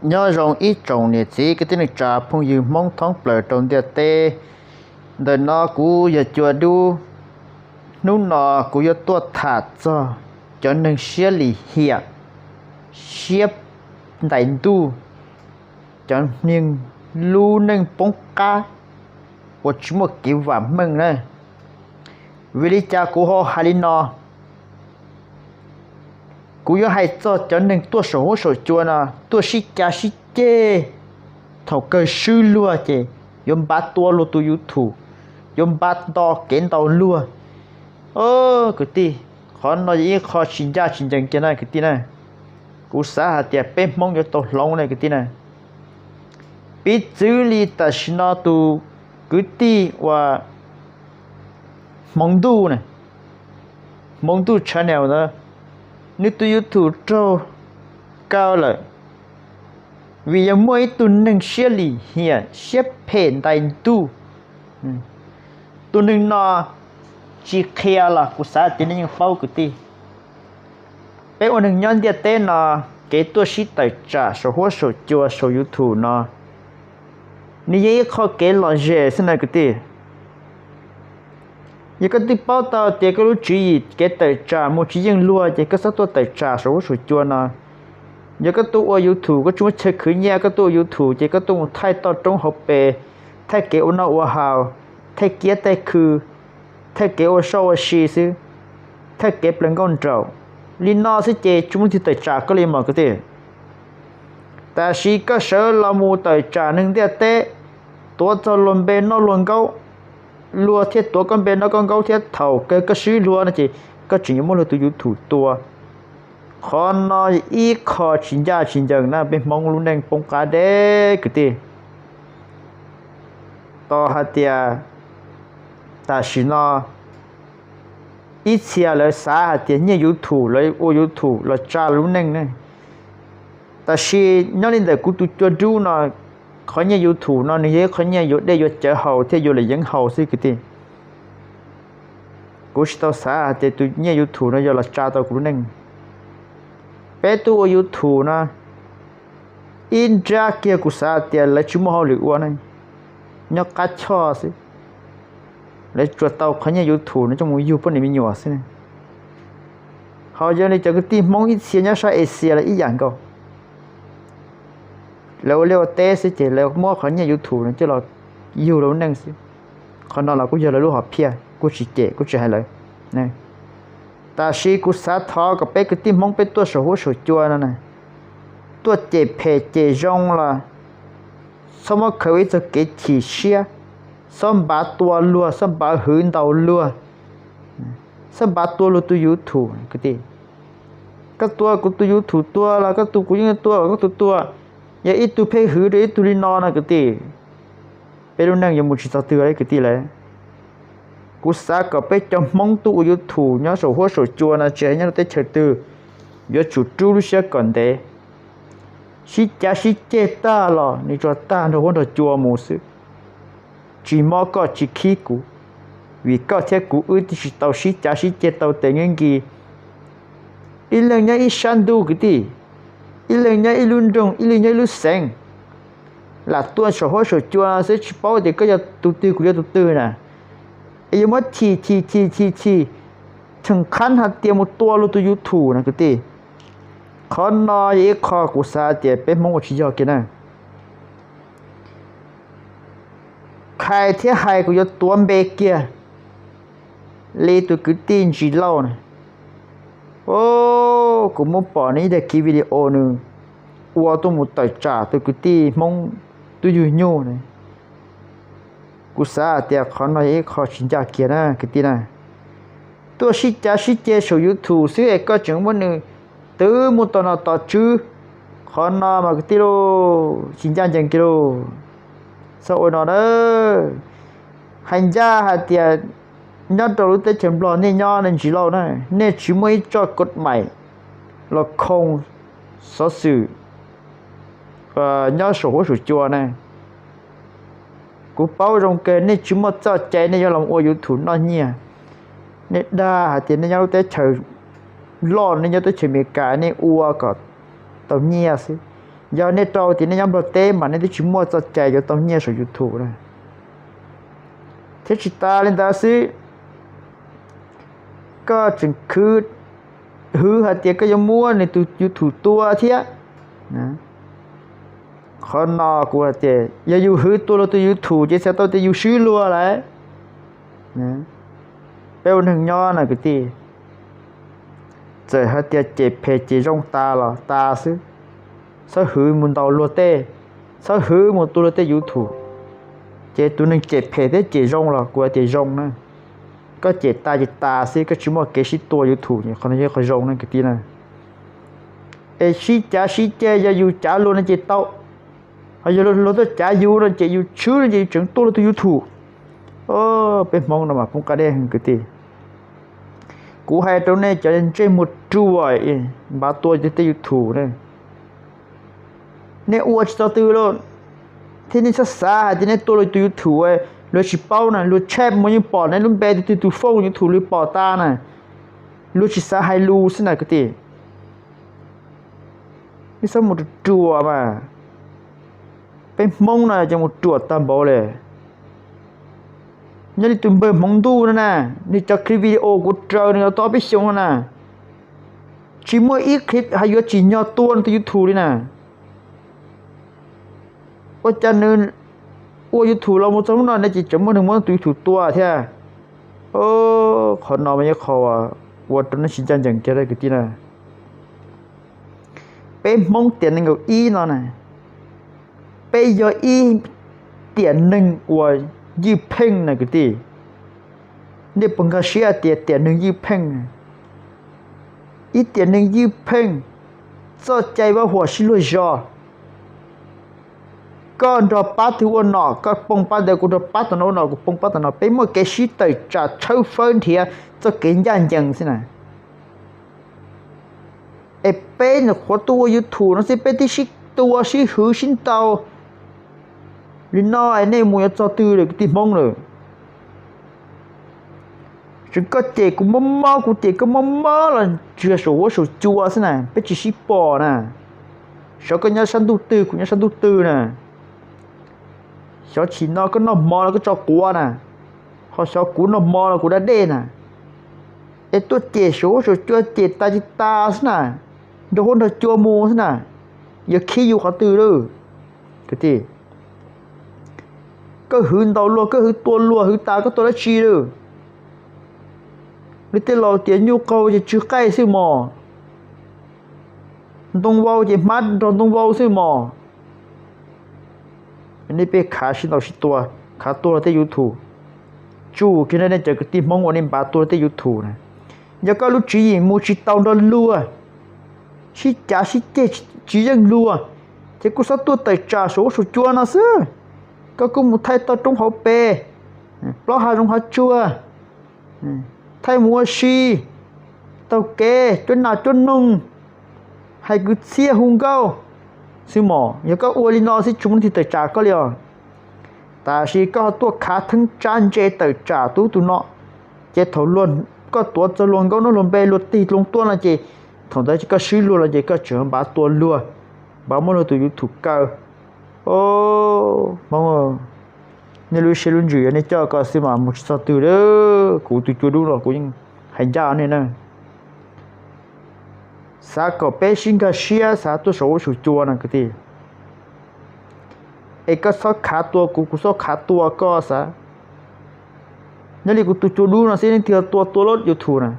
Nyob zoo ib tsoom niam txiv kwv tij neej tsa phooj ywg Hmoob thoob plaws rau ntiaj teb. Ntawm no kuv yog Cua Dub. Hnub no kuv yuav tuaj tham txog cov neeg siab lim hiam, siab ntais ntuj, cov neeg lub neej poob qab uas tsis muaj kev vam meej na. Vim li cas kuv ho hais li no? Kuv yuav hais txog cov neeg tuaj saum huab saum cua no tuaj sib cav sib ceg, thaum kawg swb luag ces yuav npav tua luag tus YouTube, yuav npav nto kev ntaus luag. Kwv tij, qhov no yog ib qho tsis ncaj tsis ncees kiag na kwv tij na. Kuv xav hais tias peb Hmoob yuav tau hloov na kwv tij na. Piv txwv li tam sim no tus kwv tij uas Hmoov Ntuj na, Hmoov Ntuj channel ntawd, nws tus YouTube raug kaw lawm vim yog muaj ib tug neeg siab lim hiam siab phem ntais ntuj. Tus neeg no tsis qhia los kuv xav tias nej yeej paub kwv tij. Peb ua neeg nyob ntiaj teb no, kev tuaj sib tawm tsam saum huab saum cua saum YouTube no, nws yog ib qho kev lom zem xwb na kwv tij. Yog koj twb paub tau tias koj lub tswv yim kev tawm tsam mus tsis yeej luag ces koj txhob tuaj tawm tsam saum huab saum cua no. Yog koj tuaj ua YouTube koj tsis muaj chaw khwv nyiaj, koj tuaj ua YouTube ces koj tuaj mus thaij toj roob hauv pes, thaij kev ua noj ua haus, thaij kiab thaij khw, thaij kev ua soj ua si xwb, thaij kev plees nkauj nraug li no xwb ces tsis muaj leej twg tawm tsam koj li mas kwv tij. Tab sis koj sawv los mus tawm tsam neeg ntiaj teb, tuav txog luag npe noj luag nkaub, luag thiaj tuav koj npe noj koj nkaub thiab thaum kawg koj swb luag no ces koj tseem yuav muab luag tus YouTube tua. Qhov no ib qho tsis ncaj tsis ncees na peb Hmoob lub neej poob qab deb kwv tij. Tos hais tias tam sim no ib txhia lawv xav hais tias nyiaj YouTube, lawv ua YouTube los tsa lub neej ne. Tab sis nyob li ntawm kuv tus Cua Dub no, qhov nyiaj YouTube no nws yog ib qho nyiaj yuav dej yuav cawv haus thiab yuav lwm yeeb haus xwb kwv tij. Kuv tsis tau xav hais tias tus nyiaj YouTube no yog los tsa tau kuv lub neej. Peb tuaj ua YouTube no, ib nrab kiag kuv xav tias lawv tsis muaj hauj lwm ua ne, nyob qab choj xwb. Lawv tsuas tau qhov nyiaj YouTube no coj mus yug poj niam me nyuam xwb. Ho yog li cov kwv tij Hmoob ib txhia nyob sab Asia los ib yam nkaus. Lawv ua liaj ua teb xwb ces lawv muab qhov nyiaj YouTube no coj los yug lub neej xwb. Qhov no los kuj yog lawv lub hom phiaj, kuj tsis cem kuj tsis hais lawv. Tab sis kuv xav thov kom peb kwv tij Hmoob peb tuaj saum huab saum cua no na, tuaj cem phem cem zoo los txhob muab khaws ua ib txoj kev chim siab, txhob npav tua luag, txhob npav hwv ntaus luag, txhob npav tua luag tus YouTube kwv tij. Koj tua kuv tus YouTube tua los koj tua kuv yeej tua, koj tus tua, yog ib tug pheej hwv rau ib tug li no no kwv tij, peb lub neej yuav mus tsis txog twg li kwv tij lawm. Kuv xav kom peb cov Hmoob tuaj ua YouTube nyob saum huab saum cua no tsis hais nyob rau teb chaws twg, yuav tsum rub lub siab kom ntev. Sib cav sib ceg tag los nws tsuas tag nrho huab nrog cua mus xwb. Tsis mob koj tsis khib kuv, vim koj thiab kuv wb twb tsis tau sib cav sib ceg tau tes nkib nkis. Ib leeg nyob ib sab ntuj kwv tij, ib leeg nyob ib lub nroog, ib leeg nyob ib lub xeev. Lam tuaj saum huab saum cua xwb tsis paub tias koj yog tus twg kuv yog tus twg na. Es yuav muab chim chim chim chim chim, cheem qhab hais tias mus tua luag tus YouTube na kwv tij. Qhov no yog ib qho kuv xav tias peb Hmoob ua tsis yog kiag na. Qhia thiab hais kuv yuav tuav npe kiag li tus kwv tij Ntsis Lauj na. Kuv muab pom nws ib daim kiv video nws ua tuaj mus tawm tsam tus kwv tij Hmoob tub yug nyuj na. Kuv xav tias qhov no yog ib qho tsis ncaj kiag na kwv tij na. Tuaj sib cav sib ceg saum YouTube xwb es koj tseem muab nws twv mus tom nom tom tswv. Qhov no mas kwv tij lauj, tsis ncaj ncees kiag lauj. Txhob ua no na. Hais ncaj hais tias nyob rau lub teb chaws Nplog nej nyob ne Ntsis Lauj na, nej tsis muaj ib txoj kod mais los khoo xov xwm nyob saum huab saum cua ne. Kuv paub zoo kawg nej tsis muaj txoj cai nej yuav los ua YouTube noj nyiaj. Nej dag hais tias nej nyob lub teb chaws loj, nej nyob teb chaws Amelikas nej ua kom tau nyiaj xwb. Yog nej rau tias nej nyob Nplog teb mas nej twb tsis muaj txoj cai yuav tau nyiaj saum YouTube na. Thiab tsis tas li ntawd xwb, koj tseem khwv hwv hais tias koj yuav muab nws tus YouTube tua thiab. Qhov no kuv hais tias yog yus hwv tua luag tus YouTube ces txhais tau tias yus swb luag lawm. Peb ua neeg nyob na kwv tij, txawm hais tias cem phem cem zoo tas los tas xwb, txhob hwv mus ntaus luag tej, txhob hwv mus tua luag tej YouTube. Ces tus neeg cem phem thiab cem zoo los kuv hais tias zoo na. Koj cem tas ces tas xwb, koj tsis muaj kev sib tua YouTube, qhov no yog qhov zoo na kwv tij na. Es sib cav sib ceg, yog yus cav luag no ces tau, ho yog luag tuaj cav yus no ces yus tshwb no ces yus tseem tuaj luag tus YouTube. Peb Hmoob no mas poob qab deb heev kwv tij. Kuv hais rau nej cov ntsej muag ruam npav tua tej YouTube ne, nej ua tsis txog twg los thiab nej txhob xav hais tias nej tua luag tus YouTube luag tsis paub na, luag tshaj mus yeej pom nej lub npe, tus twg tus foob YouTube luag pom tas na, luag tsis xav hais lus xwb na kwv tij. Nej txhob mus ruam ruam mas, peb Hmoob no ces mus ruam tag npaum li. Nyob li tus npawg Hmoov Ntuj no na, nws cov clip video kuv raws nws los tau ob peb xyoos no na, tsis muaj ib clip hais yuav tsim nyog tua nws tus YouTube li na. Ua cas nws ua YouTube los mus txog hnub no ne ces tseem muaj neeg muab tus YouTube tua thiab. Qhov no mas yog qhov ua rau nej tsis ncaj ncees kiag kwv tij na. Peb Hmoob tiam nees nkaum ib no na, peb yog ib tiam neeg uas ywj pheej na kwv tij. Nej puas nkag siab tias tiam neeg ywj pheej? Ib tiam neeg ywj pheej, txoj cai vaj huam sib luag zog. Koj nrog pab twg ua nom, koj poob pab ntawd, kuv nrog pab tom no ua nom, kuv poob pab tom no, peb muaj kev sib tawm tsam tshawb fawb nrhiav txoj kev ncaj ncees xwb na. Es peb nyuam qhuav tuaj ua YouTube no xwb peb twb sib tua sib hwv sib ntaus li no es nej mus yuav txog twg lawm kwv tij Hmoob lawm? Tseem koj cem kuv mob mob, kuv cem koj mob mob los tsuas saum huab saum cua xwb na, peb tsis sib pom na. Xyov koj nyob sab ntuj twg kuv nyob sab ntuj twg na. Xyov chim no koj noj hmo los koj tso quav na, ho xyov kuv noj hmo los kuv da dej na. Es tuaj cem saum huab saum cua cem tas ces tas xwb na, nrog huab nrog cua mus xwb na, yuav khib yus qhov twg lawm? Kwv tij, koj hwv ntaus luag, koj hwv tua luag, hwv tas koj tua dab tsi lawm? Li tej laus tias nyuj qaug ces tsw qaij xwb mos, ntoo vau ces hmab nrog ntoo vau xwb mos. Nej peb khav sib ntaus sib tua, khav tua luag tej YouTube. Tsuj kiag nej cov kwv tij Hmoob uas nej npav tua luag tej YouTube na. Yog koj lub tswv yim mus tsis tau nrog luag, sib cav sib ceg tsis yeej luag, ces kuj txhob tuaj tawm tsam saum huab saum cua no xwb. Koj kuj mus thaij toj roob hauv pes, plaub hav zoov hav tsuag, thaij mus ua si, taug kev cuab nas cuab noog, hais kwv txhiaj hu nkauj xwb mos. Yog koj ua li no xwb tsis muaj leej twg tawm tsam koj li os. Tab sis koj ho tuaj khav theeb tsab ntse tawm tsam tus ub tus no, ces thaum luag, koj tuav txog luag nkauj hnub luag npe luag tig loo tuaj no ces thaum ntawd ces koj swb luag los ces koj tseem npav tua luag, npav muab luag tus YouTube kaw. Hmoob, nej lub siab lub ntsws yog nej coj ko xwb mas mus tsis txog twg li. Kuv tus cua dub los kuv yeej hais ncaj nej na. Xav kom peb sib nkag siab xav tuaj saum huab saum cua no kwv tij. Es koj txhob khav tua kuv, kuv txhob khav tua koj xav. Nyob li kuv tus cua dub no xwb leej twg tua tua lub YouTube na,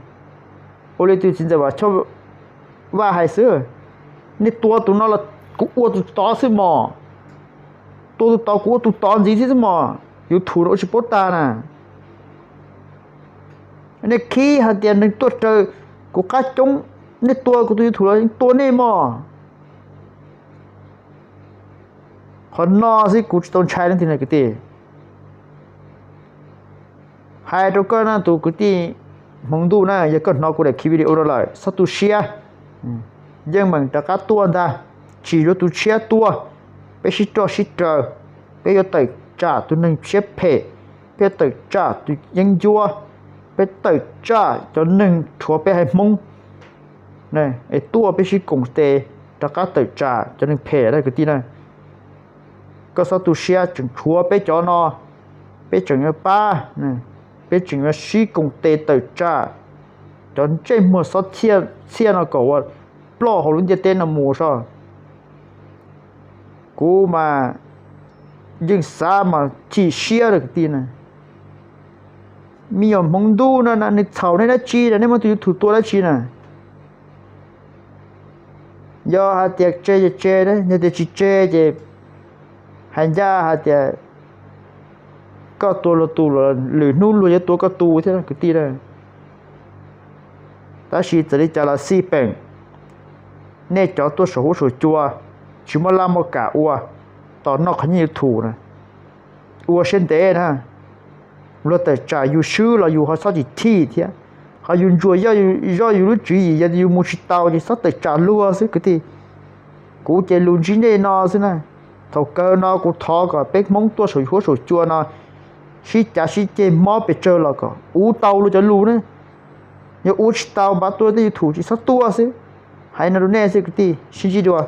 ua li tus txiv ntxawm Vam Choj Vaj hais xwb, nej tua tus no los kuv ua tus tod xwb mos, tua tus tod kuv ua tus tod ntxiv thiab xwb mos, YouTube no ua tsis paub tag na. Nej khib hais tias neeg tuaj raws kuv qab coob, nej tua kuv tus YouTube los yeej tua nej mos. Qhov no xwb kuv tsis tau ntshai leej twg na kwv tij. Hais rau koj na tus kwv tij Hmoov Ntuj na, yog koj hnov kuv daim khiv video no lawm txhob tu siab, yeej meem rov qab tuaj ntag, tsim luag tus tshiab tuaj, peb sib roj sib raws, peb yuav tawm tsam tus neeg siab phem, peb yuav tawm tsam tus yeeb ncuab, peb tawm tsam cov neeg rhuav peb haiv Hmoob, es tuaj peb sib koom tes, rov qab tawm tsam cov neeg phem na kwv tij na. Koj txhob tu siab, tseem tshuav peb cov no, peb tseem yuav pab, peb tseem yuav sib koom tes tawm tsam cov ntsej muag xob txhiaj no kom ua ploj hauv lub ntiaj teb no mus soj. Kuv mas yeej xav mas chim siab lawm kwv tij na. Me nyuam hmoov ntuj no na, nws txhaum nej dab tsi na, nej muab tus YouTube tua dab tsi na? Yog hais tias tseg ces tseg, yog tias tsis tseg ces hais ncaj hais tias koj tua luag tus, lwm hnub luag yuav tua koj tus thiab kwv tij na. Tab sis txawm li cas los xij peem, nej cov tuaj saum huab saum cua tsis muaj laj muaj kam ua, tos noj qhov nyiaj YouTube na, ua siab ntev na. Luag tawm tsam yus swb los yus ho txhob tsis chim thiab, ho yus ntsuas zoj yus lub tswv yim, yog yus mus tsis tau ces txhob tawm tsam luag xwb kwv tij. Kuv ces lus ntsib nej no xwb na. Thaum kawg no kuv thov kom peb Hmoob tuaj saum huab saum cua no sib cav sib ceg mob pes tsawg los kom ua tau luag cov lus na. Yog ua tsis tau npaj tuaj tej YouTube ces txhob tuaj xwb. Hais no rau nej xwb kwv tij, sib ntsib dua.